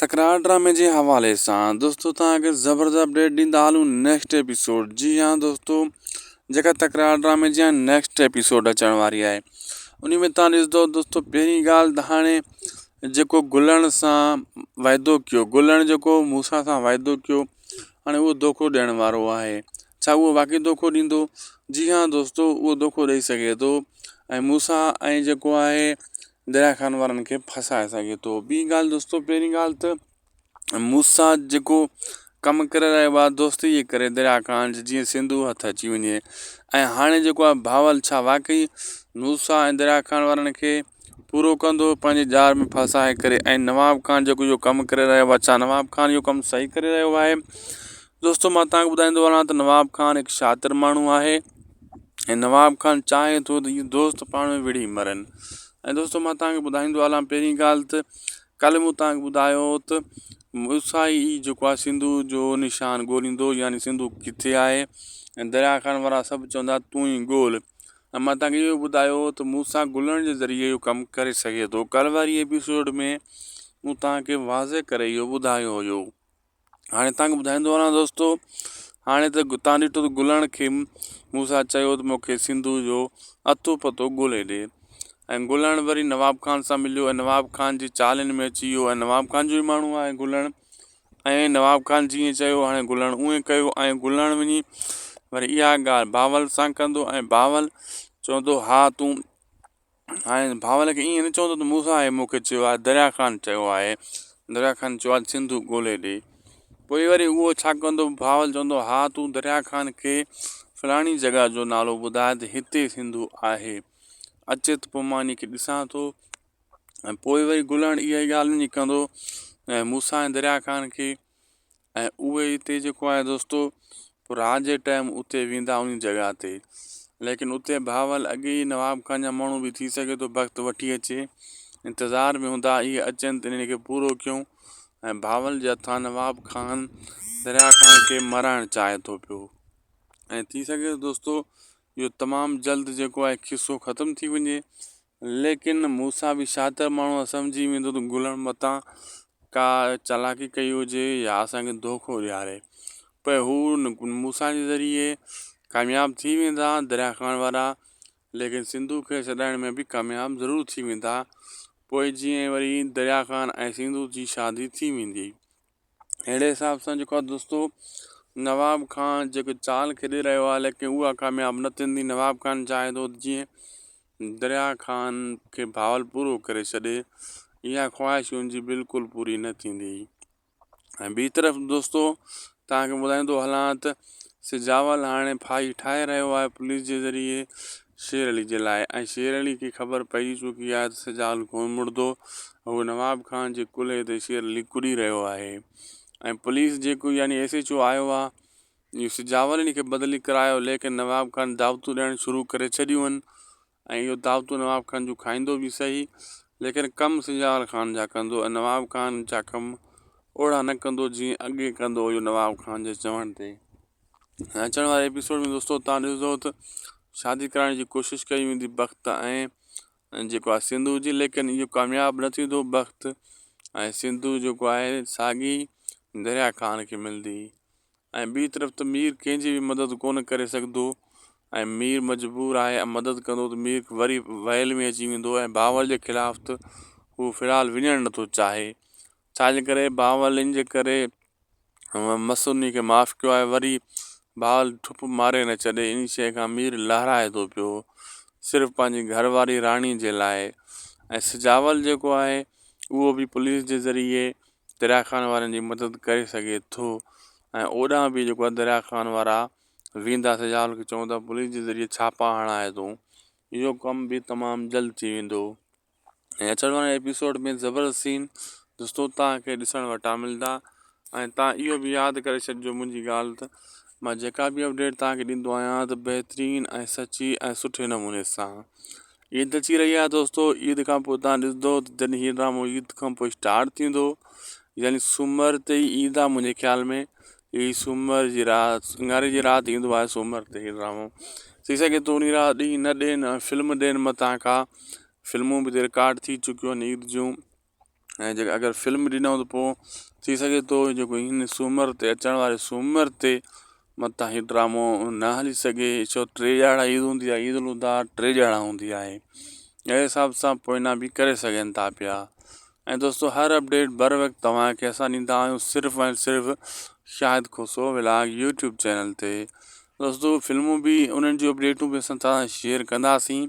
تڪرار ڊرامي جي حوالي سان دوستو توهان کي زبردست اپڊيٽ ڏيندا هلون نيڪسٽ ايپيسوڊ جي ها دوستو جيڪا تڪرار ڊرامي جي نيڪسٽ ايپيسوڊ اچڻ واري آهي ان ۾ توهان ڏسندو دوستو پهرين ڳالهه ته هاڻي جيڪو گلڻ سان واعدو ڪيو گلڻ جيڪو موسيٰ سان واعدو ڪيو هاڻي اهو دوکو ڏيڻ وارو آهي ڇا اهو واقعي دوکو ڏيندو جي ها دوستو اهو دوکو ڏئي سگهي ٿو ۽ موسيٰ ۽ جيڪو آهي دريا خان وارن کي ڦاسائي سگهي ٿو. ٻي ڳالهه دوستو پهرين ڳالهه ته موسيٰ جيڪو ڪم ڪري رهيو آهي دوستي جي ڪري دريا خان جي جيئن سنڌو هٿ اچي وڃي ۽ هاڻي جيڪو آهي بهاول ڇا واقعي موسيٰ ۽ دريا خان وارن کي پورو ڪندو پنهنجي ڄار ۾ ڦاسائي ڪري ۽ نواب خان جيڪو اهو ڪم ڪري رهيو آهي ڇا نواب خان اهو ڪم صحيح ڪري رهيو آهي دوستو مان توهان کي ٻڌائيندو هلان ته نواب خان هڪ شاطر ماڻهو آهي ۽ نواب خان چاهي ٿو ته اهي دوست پاڻ ۾ وڙهي مرن ۽ دوستو مان توهان کي ٻڌائيندو هلان پهرين ڳالهه ته ڪالهه مون توهان کي ٻڌايو هو ته موسيٰ ئي جيڪو آهي سنڌو جو نشان ڳوليندو يعني سنڌو ڪٿي آهي ۽ دريا خان وارا سڀ چوندا تون ئي ڳول ۽ مان توهان کي اهو ٻڌايو هو ته موسيٰ گلڻ جي ذريعي اهو ڪم ڪري سگهي ٿو ڪالهه واري ايپيسوڊ ۾ مون توهان کي واضح ڪري اهو ٻڌايو هيو هاڻي توهان کي ٻڌائيندو هلان دوستو هاڻي ته توهان ڏٺو ته گلڻ کي موسيٰ چيو ته مونکي سنڌو جو اتو پتو ڳولي ڏي ۽ گلڻ وري نواب خان سان مليو ۽ نواب خان جي چالين ۾ اچي ويو ۽ نواب خان جو ئي ماڻهو آهي گلڻ ۽ نواب خان جيئن چيو هاڻي گلڻ اونئين ڪيو ۽ گلڻ وڃي وري اها ڳالهه بهاول سان ڪندو ۽ بهاول چوندو ها تون هاڻي بهاول کي ائين نه چوندو ته مون سان آهي مون کي چيو آهي دريا خان چيو آهي دريا خان چيو آهي سنڌو ڳولي ڏي پوء وري اهو ڇا ڪندو بهاول چوندو ها تون دريا خان کي فلاڻي جڳهه جو نالو ٻڌاء ته هتي سنڌو آهي اچي ته پوء مان ان کي ڏسان ٿو ۽ پوء وري گلڻ اها ئي ڳالهه وڃي ڪندو ۽ مون سان دريا خان کي ۽ اهي اتي جيڪو آهي دوستو پوء رات جي ٽائيم اتي ويندا انهي جڳهه تي ليڪن اتي بهاول اڳي ئي نواب خان جا ماڻهو به ٿي سگهي ٿو بخت وٺي اچي انتظار ۾ هوندا اهي اچن ته انهن کي پورو ڪيون ۽ بهاول جي هٿان نواب خان دريا خان کي مارائڻ چاهي ٿو پيو ۽ ٿي سگهي ٿو دوستو اهو تمام جلد جيڪو آهي قصو ختم ٿي وڃي ليڪن موسيٰ به شاطر ماڻهو آهي سمجهي ويندو ته گلڻ متان ڪا چالاڪي ڪئي هجي يا اسان کي دوکو ڏياري پر هو موسيٰ جي ذريعي ڪامياب ٿي ويندا دريا خان وارا ليڪن سنڌو کي ڇڏائڻ ۾ به ڪامياب ضرور ٿي ويندا پوء جيئن وري دريا خان ۽ سنڌو جي شادي ٿي ويندي اهڙي حساب سان جيڪو آهي دوستو نواب خان جيڪو چال کيڏي رهيو آهي ليڪن اها ڪامياب نه ٿيندي نواب خان چاهي ٿو ته جيئن دريا خان کي بهاول پورو ڪري ڇڏي اها خواهش ان جي بلڪل پوري نه ٿيندي ۽ ٻي طرف دوستو توهان کي ٻڌائيندو هلان ته سجاول هاڻي ڦاهي ٺاهي رهيو آهي پوليس جي ذريعي شير علي جي لاء ۽ شير علي کي خبر پئجي چڪي آهي ته سجاول ڪونه مڙندو. هو نواب خان جي ڪلهي تي شير علي ڪڏي رهيو آهي ۽ پوليس جيڪو يعني ايس ايڇ او آيو آهي اهو سجاول ان کي بدلي ڪرايو ليڪن نواب خان دعوتون ڏيڻ شروع ڪري ڇڏيون آهن ۽ اهو دعوتون نواب خان جون کائيندو به سهي ليڪن ڪم سجاول خان جا ڪندو ۽ نواب خان جا ڪم اوڙا نه ڪندو جيئن اڳي ڪندو هيو نواب خان جي چوڻ تي. ۽ اچڻ واري ايپيسوڊ ۾ دوستو تان ڏسندو ته شادي ڪرائڻ جي ڪوشش ڪئي ويندي بخت ۽ جيڪو آهي سنڌو جي ليڪن اهو ڪامياب نه ٿيندو بخت ۽ سنڌو جيڪو آهي ساڳي دريا خان کي ملندي ۽ ٻي طرف ته مير ڪنهن جي به مدد ڪونه ڪري سگهندو ۽ مير مجبور آهي ۽ مدد ڪندو ته مير وري ويل ۾ اچي ويندو ۽ بهاول جي خلاف ته هو في الحال وڃڻ نٿو چاهي ڇاجي ڪري بهاول ان جي ڪري مس انهي کي معاف ڪيو آهي وري بال ٺپ ماري نه ڇڏي انهي شيء کان مير لهرائي ٿو پيو صرف پنهنجي گهر واري راڻي جي لاء ۽ سجاول جيڪو آهي اهو به پوليس جي ذريعي دريا خان وارن جي مدد ڪري سگهي ٿو ۽ اوڏانهن به جيڪو آهي دريا خان وارا ويندا سجاول کي چوندا پوليس جي ذريعي ڇاپا هڻائي تون اهو ڪم به تمام جلد ٿي ويندو. ۽ اچڻ واري ايپيسوڊ ۾ زبردست سين دوستو توهان کي ڏسڻ وٽان ملدا ۽ توهان اهو به ياد ڪري ڇڏجو منهنجي ڳالهه ته مان جيڪا به اپڊيٽ توهان کي ڏيندو آهيان ته بهترين ۽ سچي ۽ سٺي نموني سان عيد اچي رهي آهي دوستو عيد کان پوء توهان ڏسندو ته جڏهن هي ڊرامو عيد کان پوء اسٽارٽ ٿيندو يعني سومر تي ئي عيد آهي منهنجي خيال ۾ هي سومر جي رات اڱاري جي رات ايندو آهي سومر تي هي ڊرامو ٿي سگهي ٿو ان رات ڏينهن نه ڏين فلم ڏين متان کا فلمون به رڪارڊ ٿي چڪيون آهن عيد جون ۽ جيڪا اگر فلم ڏنائون ته پوء ٿي سگهي ٿو جيڪو هن سومر تي اچڻ واري سومر تي متان هي ڊرامو نه هلي سگهي ڇو ٽي ڏهاڙا عيد هوندي آهي عيد الاضحيٰ ٽي ڏهاڙا هوندي آهي اهڙي حساب سان پوئنا به ڪري سگهن ٿا پيا ۽ دوستو هر اپڊيٽ بر وقت توهان کي اسان ڏيندا آهيون صرف ۽ صرف Shahid Khoso vlog YouTube channel تي دوستو فلمون به انهن جون اپڊيٽون به اسان توهان سان شيئر ڪنداسين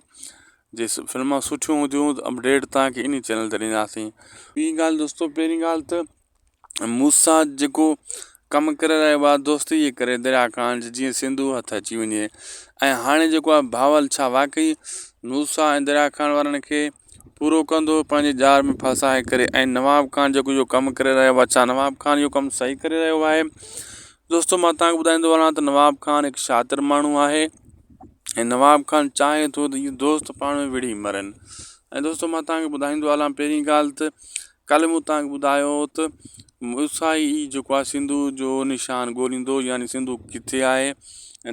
جي فلمون سٺيون هونديون ته اپڊيٽ توهان کي انهي چينل تي ڏينداسين. ٻي ڳالهه دوستو پهرين ڳالهه ته موسيٰ جيڪو ڪم ڪري رهيو آهي دوستي جي ڪري دريا خان جي جيئن سنڌو هٿ اچي وڃي ۽ هاڻي جيڪو آهي بهاول ڇا واقعي موسيٰ ۽ دريا خان وارن کي پورو ڪندو پنهنجي ڄار ۾ ڦاسائي ڪري ۽ نواب خان جيڪو اهو ڪم ڪري رهيو آهي ڇا نواب خان اهو ڪم صحيح ڪري رهيو آهي دوستو مان توهان کي ٻڌائيندو هلان ته نواب خان هڪ شاطر ماڻهو آهي ۽ نواب خان چاهي ٿو ته اهي دوست پاڻ ۾ وڙهي مرن ۽ دوستو مان توهان کي ٻڌائيندو هلان پهرين ڳالهه ته ڪالهه مون توهان کي ٻڌايو هو ته موسيٰ ئي جيڪو آهي سنڌو جو نشان ڳوليندو يعني سنڌو ڪٿي آهي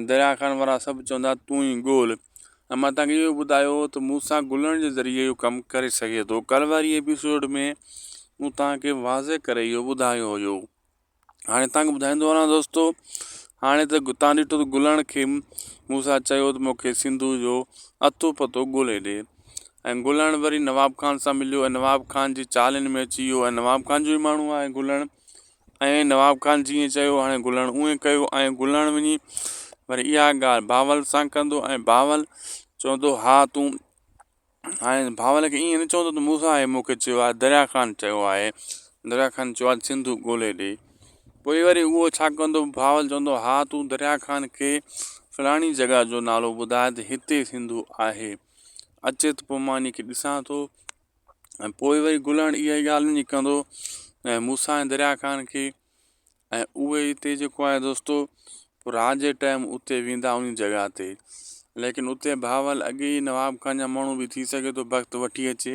۽ دريا خان وارا سڀ چوندا تون ئي ڳول ۽ مان توهان کي اهو ٻڌايو هو ته موسيٰ گلڻ جي ذريعي اهو ڪم ڪري سگهي ٿو ڪالهه واري ايپيسوڊ ۾ مون توهان کي واضح ڪري اهو ٻڌايو هيو هاڻي توهان کي ٻڌائيندو هلان دوستو هاڻي ته توهان ڏٺو ته گلڻ کي موسيٰ چيو ته مون کي سنڌو جو اتو پتو ڳولي ڏي ۽ گلڻ وري نواب خان سان مليو ۽ نواب خان جي چالين ۾ اچي ويو ۽ نواب خان جو ئي ماڻهو آهي گلڻ ۽ نواب خان جيئن چيو هاڻي گلڻ اونئين ڪيو ۽ گلڻ وڃي وري اها ڳالهه بهاول سان ڪندو ۽ بهاول چوندو ها تون هاڻي بهاول کي ائين نه چوندو ته مون سان آهي مون کي چيو آهي دريا خان چيو آهي دريا خان چيو آهي سنڌو ڳولي ڏي پوء وري اهو ڇا ڪندو بهاول چوندو ها تون دريا خان کي فلاڻي جڳهه جو نالو ٻڌاء ته هتي سنڌو آهي اچي ته پوء مان ان کي ڏسان ٿو ۽ پوء وري گلڻ اها ئي ڳالهه وڃي ڪندو ۽ مون سان دريا خان کي ۽ اهي اتي جيڪو آهي دوستو پوء رات جي ٽائيم اتي ويندا ان جڳهه تي ليڪن اتي بهاول اڳي ئي نواب خان جا ماڻهو به ٿي سگهي ٿو بخت وٺي اچي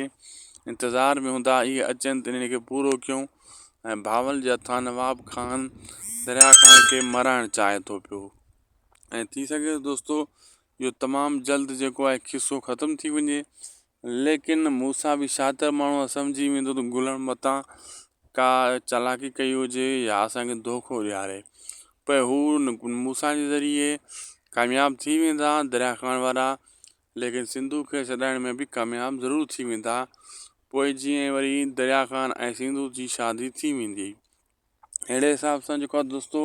انتظار ۾ هوندا اهي اچن ته انهن کي پورو ڪيون ۽ بهاول جي هٿان نواب خان دريا خان کي مرائڻ چاهي ٿو پيو ۽ ٿي سگهي ٿو دوستو اهو تمام جلد جيڪو آهي قصو ختم ٿي وڃي ليڪن موسيٰ به شاطر ماڻهو آهي سمجهي ويندو ته گلڻ متان ڪا چالاڪي ڪئي هجي يا اسان کي دوکو ڏياري پر هو موسيٰ جي ذريعي ڪامياب ٿي ويندا دريا خان وارا ليڪن سنڌو کي ڇڏائڻ ۾ به ڪامياب ضرور ٿي ويندا پوء جيئن وري دريا خان ۽ سنڌو جي شادي ٿي ويندي اهڙي حساب سان جيڪو آهي دوستو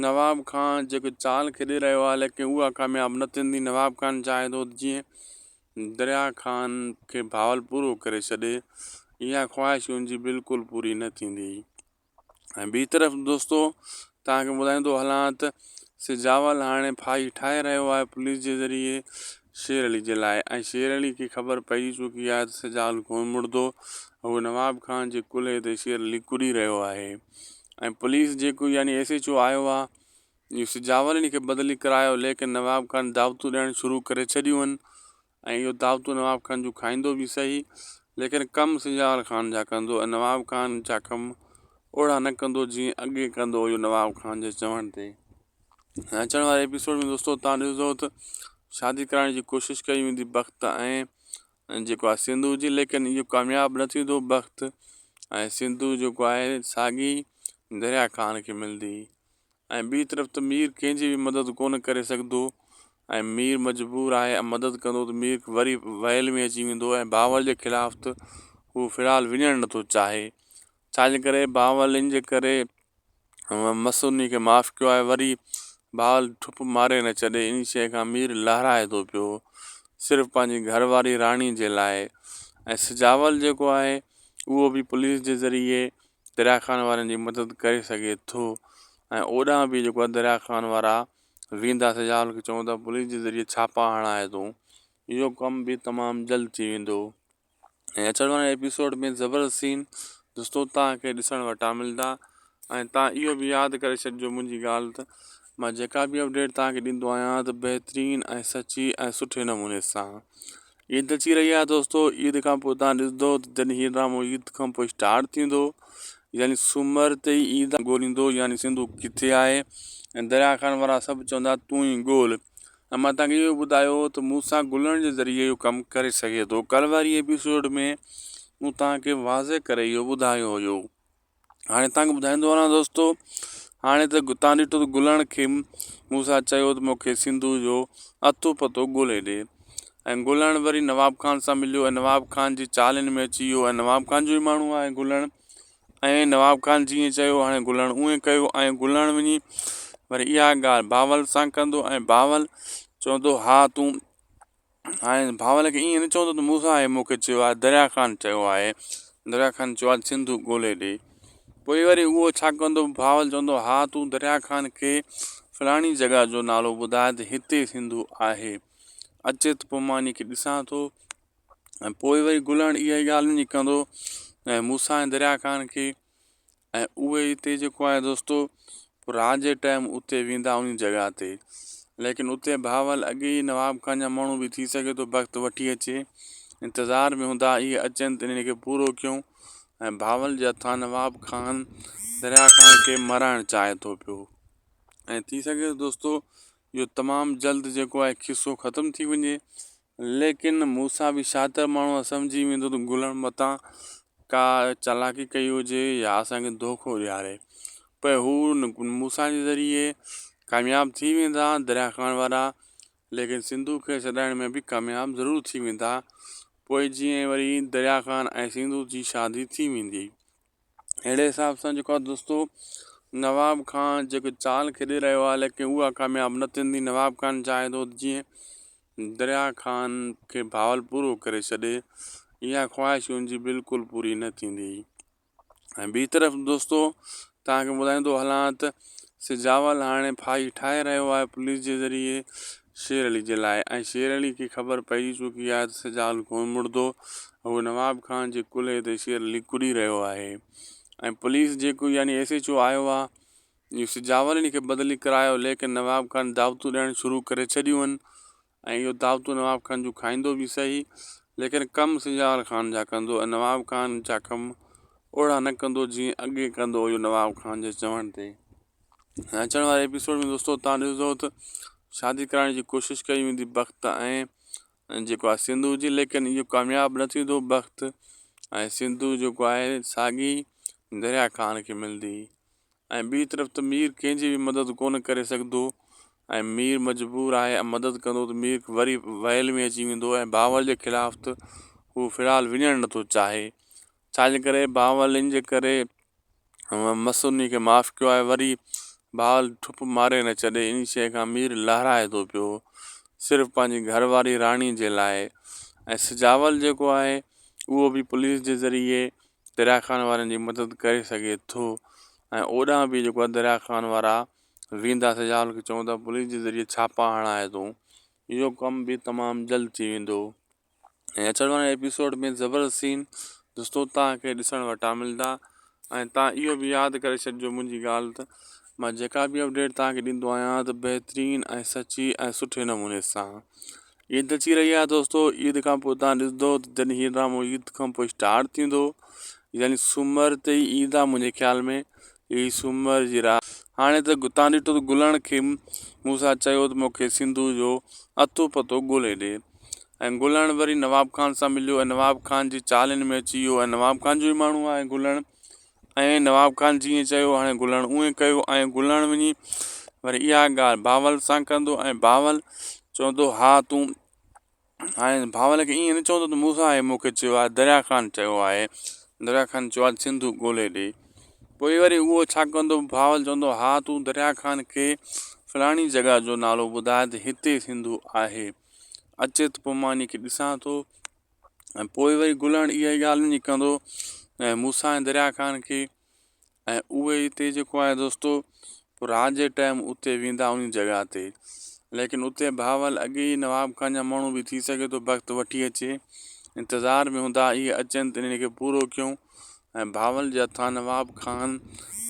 نواب خان جيڪو چال کيڏي رهيو آهي ليڪن اها ڪامياب نه ٿيندي نواب خان چاهي ٿو ته جيئن دريا خان کي بهاول پورو ڪري ڇڏي اها خواهش ان جي بلڪل پوري نه ٿيندي ۽ ٻي طرف دوستو توهان کي ٻڌائيندو هلان ته سجاول هاڻي ڦاهي ٺاهي رهيو آهي پوليس جي ذريعي شير علي جي لاء ۽ شير علي کي خبر پئجي چڪي آهي ته سجاول ڪونه مڙندو هو نواب خان جي ڪلهي تي شير علي ڪڏي رهيو آهي ۽ پوليس جيڪو يعني ايس ايڇ او آيو آهي اهو سجاول ان کي بدلي ڪرايو ليڪن نواب خان دعوتون ڏيڻ شروع ڪري ڇڏيون آهن ۽ اهو دعوتون نواب خان جون کائيندو به صحيح ليڪن ڪم سجاول خان جا ڪندو ۽ نواب خان جا ڪم اوڙا نه ڪندو جيئن اڳي ڪندو هيو نواب خان جي چوڻ تي ۽ اچڻ واري ايپيسوڊ ۾ دوستو تان ڏسندو ته شادي ڪرائڻ جي ڪوشش ڪئي ويندي بخت ۽ جيڪو آهي سنڌو جي ليڪن اهو ڪامياب نه ٿيندو بخت ۽ سنڌو جيڪو آهي ساڳي دريا خان کي ملندي ۽ ٻي طرف ته مير ڪنهن جي به مدد ڪونه ڪري سگهندو ۽ مير مجبور آهي ۽ مدد ڪندو ته مير وري ويل ۾ اچي ويندو ۽ بهاول جي خلاف ته هو في الحال وڃڻ نٿو چاهي ڇاجي ڪري بهاول ان جي ڪري مس انهي کي معاف ڪيو آهي وري بهاول ٺپ ماري نه ڇڏي انهي شيء کان مير لهرائي ٿو پيو صرف پنهنجي گهر واري راڻي جي لاء ۽ سجاول جيڪو آهي اهو به پوليس جي ذريعي دريا خان وارن جي مدد ڪري سگهي ٿو ۽ اوڏانهن به جيڪو آهي دريا خان وارا ويندا سجاول کي چوندا پوليس جي ذريعي ڇاپا هڻائي تون اهو ڪم به تمام جلد ٿي ويندو. ۽ اچڻ واري ايپيسوڊ ۾ زبردست سين دوستو توهان کي ڏسڻ وٽان ملدا ۽ توهان اهو به ياد ڪري ڇڏجو منهنجي ڳالهه ته مان جيڪا به اپڊيٽ توهان کي ڏيندو آهيان ته بهترين ۽ سچي ۽ سٺي نموني سان عيد اچي رهي آهي دوستو عيد کان پوء توهان ڏسندو ته جڏهن هي ڊرامو عيد کان پوء اسٽارٽ ٿيندو يعني سومر تي ئي عيد ڳوليندو يعني سنڌو ڪٿي آهي ۽ دريا خان وارا سڀ چوندا تون ئي ڳول ۽ مان توهان کي اهو ٻڌايو ته موسيٰ گلڻ جي ذريعي اهو ڪم ڪري سگهي ٿو. ڪالهه واري ايپيسوڊ ۾ مون توهان کي واضح ڪري اهو ٻڌايو هيو. هاڻي توهان کي ٻڌائيندو هلان دوستو هاڻي ته تان ڏٺو ته گلڻ کي موسيٰ چيو ته مون کي سنڌو جو اتو پتو ڳولي ڏي ۽ گلڻ وري نواب خان سان مليو ۽ نواب خان جي چالين ۾ اچي ويو ۽ نواب خان جو ئي ماڻهو آهي گلڻ ۽ نواب خان جيئن چيو هاڻي گلڻ اونئين ڪيو ۽ گلڻ وڃي وري اها ڳالهه بهاول سان ڪندو ۽ بهاول چوندو ها تون هاڻي بهاول کي ائين نه چوندو ته موسيٰ آهي مون کي چيو آهي دريا خان چيو آهي دريا خان چيو آهي سنڌو ڳولي ڏي پوء وري اهو ڇا ڪندو بهاول چوندو ها تون دريا خان کي فلاڻي جڳهه جو نالو ٻڌاء ته هتي سنڌو آهي اچي ته پوء مان ان کي ڏسان ٿو ۽ پوء وري گلڻ اها ئي ڳالهه وڃي ڪندو ۽ موسيٰ ۽ دريا خان کي ۽ اهي اتي جيڪو آهي دوستو رات جي ٽائيم اتي ويندا ان جڳهه تي ليڪن اتي بهاول اڳي ئي نواب خان جا ماڻهو به ٿي سگهي ٿو بخت وٺي اچي انتظار ۾ هوندا اهي اچن ته انهن کي پورو ڪيون ۽ بهاول جي هٿان نواب خان دريا خان کي مرائڻ چاهي ٿو پيو ۽ ٿي سگهي ٿو دوستو اهو تمام جلد جيڪو آهي قصو ختم ٿي وڃي ليڪن موسيٰ به شاطر ماڻهو آهي سمجهي ويندو ته گلڻ متان ڪا چالاڪي ڪئي هجي يا اسان کي دوکو ڏياري پر هو موسيٰ جي ذريعي ڪامياب ٿي ويندا دريا خان وارا ليڪن سنڌو کي ڇڏائڻ ۾ به ڪامياب ضرور ٿي ويندا پوء جيئن وري دريا خان ۽ سنڌو جي شادي ٿي ويندي. اهڙي حساب سان جيڪو آهي دوستو نواب خان جيڪو چال کيڏي رهيو آهي ليڪن اها ڪامياب نه ٿيندي نواب خان چاهي ٿو ته جيئن دريا خان کي بهاول پورو ڪري ڇڏي اها خواهش ان جي بلڪل پوري نه ٿيندي ۽ ٻي طرف دوستو توهان کي ٻڌائيندو هلان ته سجاول هاڻي ڦاهي ٺاهي رهيو آهي پوليس جي ذريعي شير علي جي لاء ۽ شير علي کي خبر پئجي چڪي آهي ته سجاول ڪونه مڙندو. هو نواب خان جي ڪلهي تي شير علي ڪڏي رهيو آهي ۽ پوليس جيڪو يعني ايس ايڇ او آيو آهي اهو سجاول ان کي بدلي ڪرايو ليڪن نواب خان دعوتون ڏيڻ شروع ڪري ڇڏيون آهن ۽ اهو دعوتون نواب خان جون کائيندو به سهي ليڪن ڪم سجاول خان جا ڪندو ۽ نواب خان جا ڪم اوڙا نه ڪندو جيئن اڳي ڪندو هيو نواب خان جي چوڻ تي. اچڻ واري ايپيسوڊ ۾ دوستو تان ڏسندو ته شادي ڪرائڻ جي ڪوشش ڪئي ويندي بخت ۽ جيڪو آهي سنڌو جي ليڪن اهو ڪامياب نه ٿيندو بخت ۽ سنڌو جيڪو آهي ساڳي دريا خان کي ملندي ۽ ٻي طرف ته مير ڪنهن جي به مدد ڪونه ڪري سگهندو ۽ مير مجبور آهي مدد ڪندو ته مير وري ويل ۾ اچي ويندو ۽ بهاول جي خلاف ته هو في الحال وڃڻ نٿو چاهي ڇاجي ڪري بهاول ان جي ڪري مس انهي کي معاف ڪيو آهي وري بهاول ٺپ ماري نه ڇڏي انهي شيء کان مير لهرائي ٿو پيو صرف پنهنجي گهر واري راڻي جي لاء ۽ سجاول جيڪو آهي اهو به پوليس جي ذريعي دريا خان وارن جي مدد ڪري سگهي ٿو ۽ اوڏانهن به جيڪو آهي دريا خان وارا ويندا سجاول کي چوندا پوليس جي ذريعي ڇاپا هڻائي تون اهو ڪم به تمام جلد ٿي ويندو. ۽ اچڻ واري ايپيسوڊ ۾ زبردست سين دوستو توهان کي ڏسڻ وٽان ملدا ۽ توهان اهو به ياد ڪري ڇڏجو منهنجي ڳالهه ته مان جيڪا به اپڊيٽ توهان کي ڏيندو آهيان ته بهترين ۽ سچي ۽ سٺي نموني سان عيد اچي رهي آهي دوستو عيد کان پوء توهان ڏسندو ته جڏهن هي ڊرامو عيد کان پوء اسٽارٽ ٿيندو يعني سومر تي ئي عيد آهي منهنجي خيال ۾ هي سومر جي رات هاڻي ته توهان ڏٺو ته گلڻ کي موسيٰ چيو ته مون کي سنڌو جو اتو پتو ڳولي ڏي ۽ گلڻ وري نواب خان سان مليو ۽ نواب خان جي چالين ۾ اچي ويو ۽ نواب خان جو ئي ماڻهو آهي گلڻ ۽ نواب خان جيئن چيو هاڻي گلڻ اونئين ڪيو ۽ گلڻ وڃي وري اها ڳالهه بهاول سان ڪندو ۽ بهاول چوندو ها تون هاڻي بهاول کي ائين نه چوندو ته موسيٰ آهي مون کي چيو آهي دريا خان چيو آهي دريا خان چيو آهي سنڌو ڳولي ڏي پوء وري اهو ڇا ڪندو بهاول چوندو ها تون دريا خان کي فلاڻي جڳهه جو نالو ٻڌاء ته هتي سنڌو آهي اچي ته پوء مان ان کي ڏسان ٿو ۽ پوء وري گلڻ اها ئي ڳالهه وڃي ڪندو ۽ موسيٰ ۽ دريا خان کي ۽ اهي اتي جيڪو آهي دوستو پوء رات جي ٽائيم اتي ويندا ان جڳهه تي ليڪن اتي بهاول اڳي ئي نواب خان جا ماڻهو به ٿي سگهي ٿو بخت وٺي اچي انتظار ۾ هوندا اهي اچن ته انهن کي پورو ڪيون ۽ بهاول جي هٿان نواب خان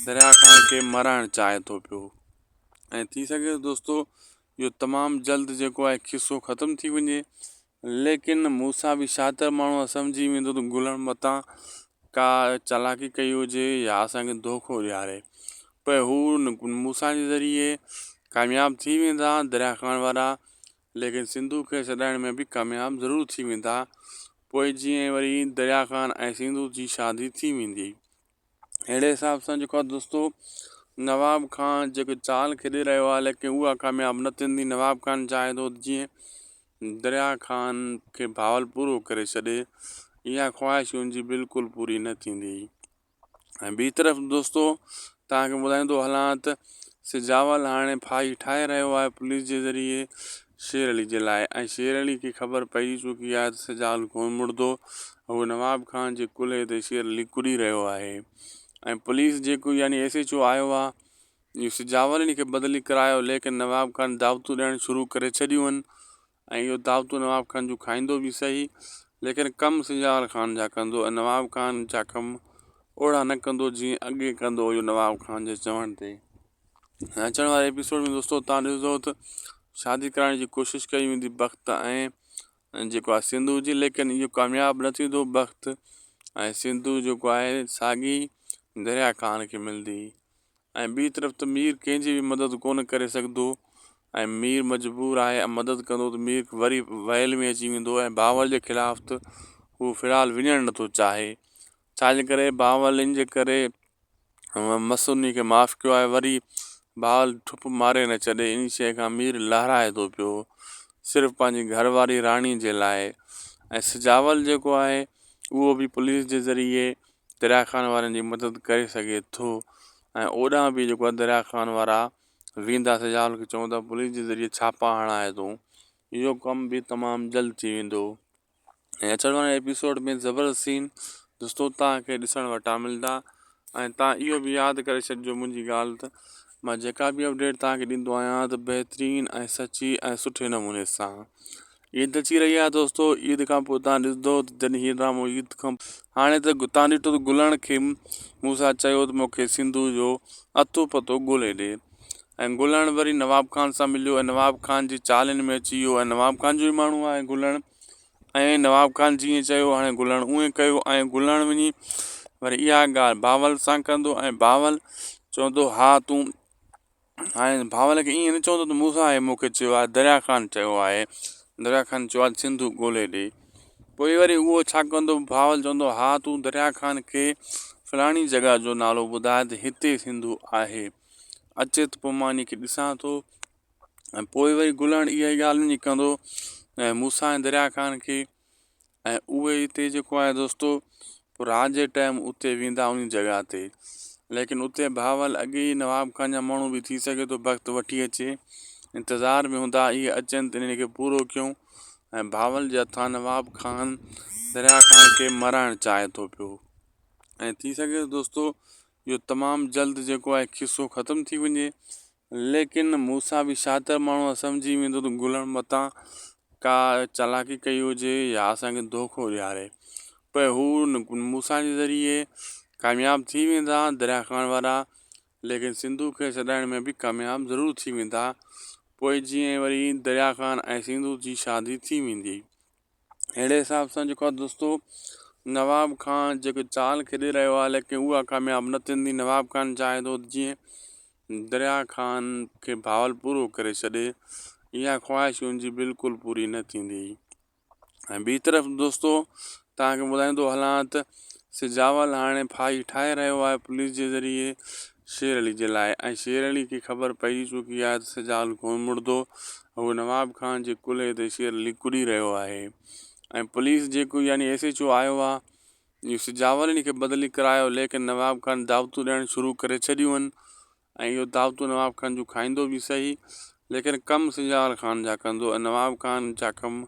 دريا خان کي مرائڻ چاهي ٿو پيو ۽ ٿي سگهي ٿو دوستو اهو تمام جلد جيڪو آهي قصو ختم ٿي وڃي ليڪن موسيٰ به شاطر ماڻهو آهي سمجهي ويندو ته گلڻ متان ڪا چالاڪي ڪئي هجي يا اسان کي دوکو ڏياري پر هو موسيٰ جي ذريعي ڪامياب ٿي ويندا دريا خان وارا ليڪن سنڌو کي ڇڏائڻ ۾ به ڪامياب ضرور ٿي ويندا. پوء جيئن وري دريا خان ۽ سنڌو جي شادي ٿي ويندي. اهڙي حساب سان جيڪو آهي دوستو نواب خان جيڪو چال کيڏي رهيو آهي ليڪن اها ڪامياب نه ٿيندي نواب خان چاهي ٿو ته جيئن دريا خان کي بھاول پورو ڪري ڇڏي اها خواهش ان جي بلڪل پوري نه ٿيندي ۽ ٻي طرف دوستو توهان کي ٻڌائيندو هلان ته سجاول هاڻي ڦاهي ٺاهي رهيو آهي پوليس جي ذريعي شير علي جي لاء ۽ شير علي کي خبر پئجي چڪي آهي ته سجاول ڪونه مڙندو. هو نواب خان جي ڪلهي تي شير علي ڪڏي رهيو آهي ۽ پوليس جيڪو يعني ايس ايڇ او آيو آهي اهو سجاول ان کي بدلي ڪرايو ليڪن نواب خان دعوتون ڏيڻ شروع ڪري ڇڏيون آهن ۽ اهو دعوتون نواب خان جون کائيندو به سهي ليڪن ڪم سجاول خان جا ڪندو ۽ نواب خان جا ڪم اوڙا نه ڪندو جيئن اڳي ڪندو هيو نواب خان جي چوڻ تي. اچڻ واري ايپيسوڊ ۾ دوستو تان ڏسندو ته شادي ڪرائڻ جي ڪوشش ڪئي ويندي بخت ۽ جيڪو آهي سنڌو جي ليڪن اهو ڪامياب نه ٿيندو بخت ۽ سنڌو جيڪو آهي ساڳي دريا خان کي ملندي ۽ ٻي طرف ته مير ڪنهن جي به مدد ڪونه ڪري سگهندو ۽ مير مجبور آهي ۽ مدد ڪندو ته مير وري ويل ۾ اچي ويندو ۽ بهاول جي خلاف ته هو في الحال وڃڻ نٿو چاهي ڇاجي ڪري بهاول ان جي ڪري مسوني کي معاف ڪيو آهي وري بال ٺپ ماري نه ڇڏي ان شيء کان مير لهرائي ٿو پيو صرف پنهنجي گهر واري راڻي جي لاء ۽ سجاول جيڪو آهي اهو به پوليس جي ذريعي دريا خان وارن جي مدد ڪري سگهي ٿو ۽ اوڏانهن به جيڪو آهي دريا خان وارا ويندا سجاول کي چوندا پوليس جي ذريعي ڇاپا هڻائي تون اهو ڪم به تمام جلد ٿي ويندو. ۽ اچڻ واري ايپيسوڊ ۾ زبردست سين دوستو توهان کي ڏسڻ وٽان ملدا ۽ توهان اهو به ياد ڪري ڇڏجو منهنجي ڳالهه ته مان جيڪا به اپڊيٽ توهان کي ڏيندو آهيان ته بهترين ۽ سچي ۽ سٺي نموني سان عيد اچي رهي آهي دوستو عيد کان پوء توهان ڏسندو ته جڏهن هي ڊرامو عيد کان هاڻي ته توهان ڏٺو ته گلڻ کي موسيٰ چيو ته مون کي سنڌو جو اتو پتو ڳولي ڏي ۽ گلڻ وري نواب خان سان مليو ۽ نواب خان جي چالين ۾ اچي ويو ۽ نواب خان جو ئي ماڻهو آهي گلڻ ۽ نواب خان جيئن چيو هاڻي گلڻ اونئين ڪيو ۽ گلڻ وڃي وري اها ڳالهه بهاول سان ڪندو ۽ بهاول چوندو ها تون هاڻي بهاول کي ائين نه چوندو ته مون سان آهي مون کي چيو آهي دريا خان چيو آهي دريا خان چيو آهي سنڌو ڳولي ڏي پوء وري اهو ڇا ڪندو بهاول چوندو ها تون دريا خان کي فلاڻي جڳهه جو نالو ٻڌاء ته هتي سنڌو آهي اچي ته پوء مان ان کي ڏسان ٿو ۽ پوء وري گلڻ اها ئي ڳالهه وڃي ڪندو ۽ موسيٰ ۽ دريا خان کي ۽ اهي اتي جيڪو آهي دوستو پوء رات جي ٽائيم اتي ويندا ان جڳهه تي ليڪن اتي بهاول اڳي ئي نواب خان جا ماڻهو به ٿي سگهي ٿو بخت وٺي اچي انتظار ۾ هوندا اهي اچن ته انهن کي پورو ڪيون ۽ بهاول جي هٿان نواب خان دريا خان کي مارائڻ چاهي ٿو پيو ۽ ٿي سگهي ٿو دوستو اهو تمام جلد جيڪو آهي قصو ختم ٿي وڃي ليڪن موسيٰ به شاطر ماڻهو آهي سمجهي ويندو ته گلڻ متان ڪا چالاڪي ڪئي هجي يا اسان کي دوکو ڏياري پر هو موسيٰ جي ذريعي ڪامياب ٿي ويندا دريا خان وارا ليڪن سنڌو کي ڇڏائڻ ۾ به ڪامياب ضرور ٿي ويندا پوء جيئن وري دريا خان ۽ سنڌو جي شادي ٿي ويندي اهڙي حساب سان جيڪو آهي دوستو نواب خان جيڪو چال کيڏي رهيو آهي ليڪن اها ڪامياب نه ٿيندي نواب خان چاهي ٿو ته جيئن دريا خان کي بهاول پورو ڪري ڇڏي اها خواهش ان جي بلڪل پوري نه ٿيندي ۽ ٻي طرف دوستو توهان کي ٻڌائيندو هلان ته سجاول هاڻي ڦاهي ٺاهي رهيو آهي پوليس جي ذريعي شير علي جي لاء ۽ شير علي کي خبر پئجي چڪي آهي ته سجاول ڪونه مڙندو. هو نواب خان جي ڪلهي تي شير علي ڪڏي رهيو آهي ۽ پوليس جيڪو يعني ايس ايڇ او آيو آهي اهو سجاول ان کي بدلي ڪرايو ليڪن نواب خان دعوتون ڏيڻ شروع ڪري ڇڏيون آهن ۽ اهو دعوتون نواب خان جون کائيندو به سهي ليڪن ڪم سجاول خان جا ڪندو ۽ نواب خان جا ڪم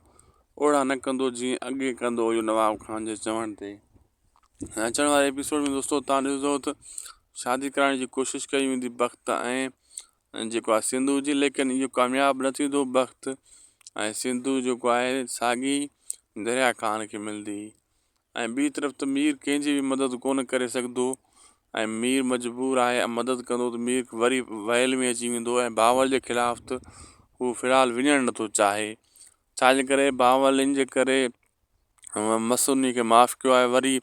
اوڙا نه ڪندو جيئن اڳي ڪندو هيو نواب خان جي چوڻ تي. اچڻ واري ايپيسوڊ ۾ دوستو توهان ڏسندو ته شادي ڪرائڻ جي ڪوشش ڪئي ويندي بخت ۽ جيڪو آهي سنڌو جي ليڪن اهو ڪامياب نه ٿيندو بخت ۽ سنڌو جيڪو آهي ساڳي دريا خان کي ملندي ۽ ٻي طرف ته مير ڪنهن جي به مدد ڪونه ڪري سگهندو ۽ مير مجبور آهي ۽ مدد ڪندو ته مير وري ويل ۾ اچي ويندو ۽ بهاول جي خلاف ته هو في الحال وڃڻ نٿو چاهي ڇاجي ڪري بهاول ان جي ڪري مسوني کي معاف ڪيو آهي وري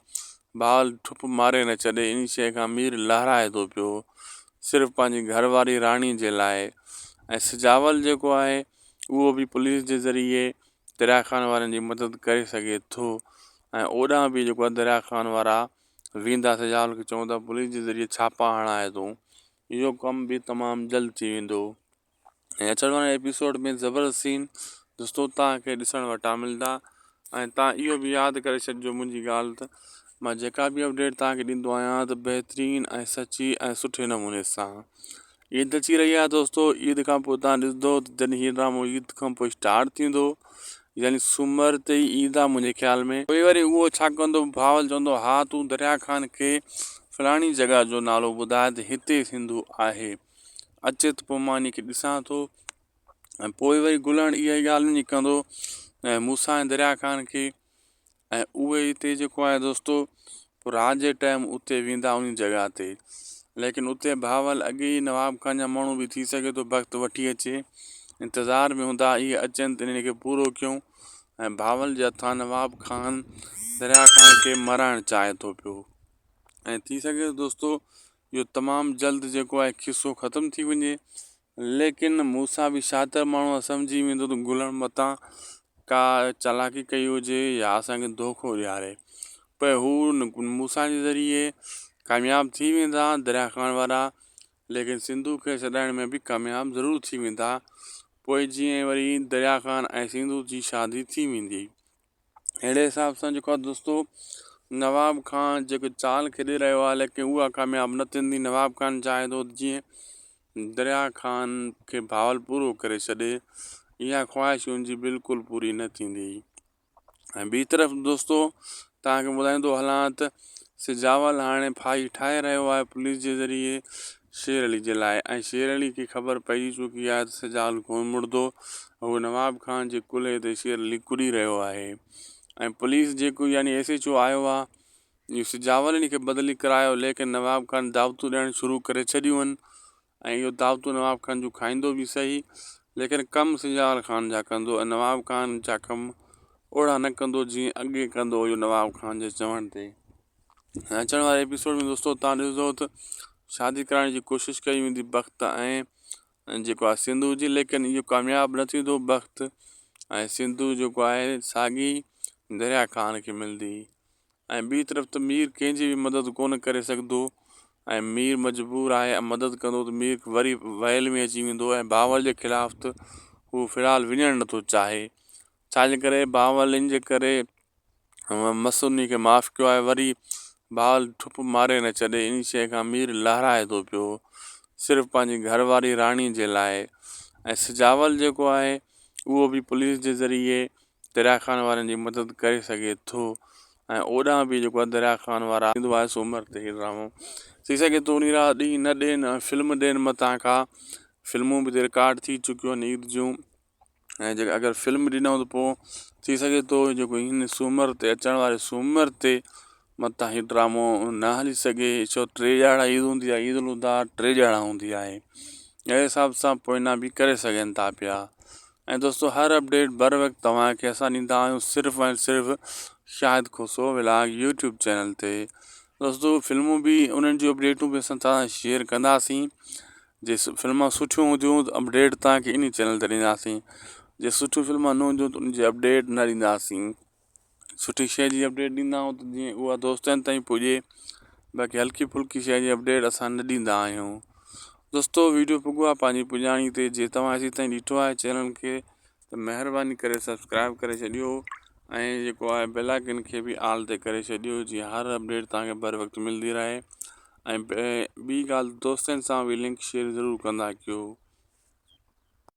بهاول ٺپ ماري نه ڇڏي ان شيء کان مير لهرائي ٿو پيو صرف پنهنجي گهر واري راڻي جي لاء ۽ سجاول جيڪو آهي اهو به پوليس جي ذريعي دريا خان وارن جي مدد ڪري سگهي ٿو. ۽ اوڏانهن به جيڪو آهي دريا خان وارا ويندا سجاول کي چوندا پوليس جي ذريعي ڇاپا هڻائي تون اهو ڪم به تمام جلد ٿي ويندو ۽ اچڻ واري ايپيسوڊ ۾ زبردست سين دوستو توهان کي ڏسڻ وٽان ملدا ۽ توهان اهو به ياد ڪري ڇڏجو منهنجي ڳالهه ته مان جيڪا به اپڊيٽ توهان کي ڏيندو آهيان ته بهترين ۽ سچي ۽ سٺي نموني سان عيد اچي رهي آهي دوستو عيد کان پوء تان ڏسندو ته جڏهن هي ڊرامو عيد کان پوء اسٽارٽ ٿيندو يعني سومر تي ئي عيد آهي منهنجي خيال ۾ پوء وري اهو ڇا ڪندو بهاول چوندو ها تون دريا خان کي فلاڻي جڳهه جو نالو ٻڌاء ته هتي ٿيندو آهي اچي ته پوء مان ان کي ڏسان ٿو ۽ پوء وري گلڻ اها ئي ڳالهه وڃي ڪندو ۽ موسيٰ ۽ دريا خان کي ۽ اهي اتي جيڪو آهي دوستو پوء رات جي ٽائيم اتي ويندا انهي جڳهه تي ليڪن اتي بهاول اڳي ئي نواب خان جا ماڻهو به ٿي سگهي ٿو بخت وٺي اچي انتظار ۾ هوندا اهي اچن ته انهن کي پورو ڪيون ۽ بهاول جي هٿان نواب خان دريا خان کي مرائڻ چاهي ٿو پيو ۽ ٿي سگهي ٿو دوستو اهو تمام جلد جيڪو آهي قصو ختم ٿي وڃي ليڪن موسيٰ به شاطر ماڻهو آهي سمجهي ويندو ته گلڻ متان ڪا چالاڪي ڪئي هجي يا اسان کي دوکو ڏياري پر هو موسيٰ جي ذريعي ڪامياب ٿي ويندا دريا خان وارا ليڪن سنڌو کي ڇڏائڻ ۾ به ڪامياب ضرور ٿي ويندا پوء جيئن وري دريا خان ۽ سنڌو جي شادي ٿي ويندي. اهڙي حساب سان جيڪو آهي دوستو نواب خان جيڪو چال کيڏي رهيو آهي ليڪن اها ڪامياب نه ٿيندي نواب خان چاهي ٿو ته جيئن دريا خان کي بهاول پورو ڪري ڇڏي اها خواهش ان جي بلڪل پوري نه ٿيندي ۽ ٻي طرف دوستو توهان کي ٻڌائيندو هلان ته سجاول هاڻي ڦاهي ٺاهي رهيو آهي پوليس جي ذريعي شير علي جي لاء ۽ شير علي کي خبر پئجي چڪي آهي ته سجاول ڪونه مڙندو هو نواب خان جي ڪلهي تي شير علي ڪڏي رهيو آهي ۽ پوليس جيڪو يعني ايس ايڇ او آيو آهي اهو سجاول ان کي بدلي ڪرايو ليڪن نواب خان دعوتون ڏيڻ شروع ڪري ڇڏيون آهن ۽ اهو دعوتون نواب خان جون کائيندو به صحيح ليڪن ڪم سجاول خان جا ڪندو ۽ نواب خان جا ڪم اوڙا نه ڪندو جيئن اڳي ڪندو هيو نواب خان جي چوڻ تي ۽ اچڻ واري ايپيسوڊ ۾ دوستو تان ڏسندو ته شادي ڪرائڻ جي ڪوشش ڪئي ويندي بخت ۽ جيڪو آهي سنڌو جي ليڪن اهو ڪامياب نه ٿيندو بخت ۽ سنڌو جيڪو آهي ساڳي دريا خان کي ملندي ۽ ٻي طرف ته مير ڪنهن جي به مدد ڪونه ڪري سگهندو ۽ مير مجبور آهي ۽ مدد ڪندو ته مير وري ويل ۾ اچي ويندو ۽ بهاول جي خلاف ته هو في الحال وڃڻ نٿو چاهي ڇاجي ڪري بهاول ان جي ڪري مس انهي کي معاف ڪيو آهي وري بال ٺپ ماري نه ڇڏي انهي شيء کان مير لهرائي ٿو پيو صرف پنهنجي گهر واري راڻي جي لاء ۽ سجاول جيڪو آهي اهو به پوليس جي ذريعي دريا خان وارن جي مدد ڪري سگهي ٿو ۽ اوڏانهن به جيڪو آهي دريا خان وارا ايندو آهي سومر تي هي ڊرامو ٿي سگهي ٿو انهي رات ڏينهن نه ڏين ۽ فلم ڏين متان ڪا فلمون به رڪارڊ ٿي چڪيون آهن عيد جون ۽ جيڪا اگر فلم ڏنائون ته پوء ٿي سگهي ٿو جيڪو هن سومر تي اچڻ واري سومر تي متان هي ڊرامو نه هلي سگهي ڇو ٽي ڏهاڙا عيد هوندي آهي عيد الاضحيٰ ٽي ڏهاڙا هوندي آهي اهڙي حساب سان پوئنا به ڪري سگهن ٿا پيا ۽ دوستو هر اپڊيٽ بر وقت توهان کي اسان ڏيندا آهيون صرف ۽ صرف Shahid Khoso vlog YouTube channel تي دوستو فلمون به انهن جون اپڊيٽون به اسان توهان سان شيئر ڪنداسين جي فلما سٺيون هونديون ته اپڊيٽ توهان کي انهي چينل تي ڏينداسين جي سٺيون فلما نه هونديون ته ان جي اپڊيٽ نه ڏينداسين سٺي شيء جي اپڊيٽ ڏيندا آهيون ته جيئن اها دوستن تائين پڄي باقي هلڪي ڦلڪي شيء جي اپڊيٽ اسان نه ڏيندا آهيون دوستو ويڊيو پڳو آهي پنهنجي پڄاڻي تي جي توهان ايسي تائين ڏٺو آهي چينل کي ته مهرباني ڪري سبسڪرائب ڪري ڇڏيو ۽ جيڪو آهي بيل آئڪن کي به آل تي ڪري ڇڏيو جيئن هر اپڊيٽ توهان کي بر وقت ملندي رهي ۽ ٻي ڳالهه دوستن سان به لنڪ شيئر ضرور ڪندا ڪيو.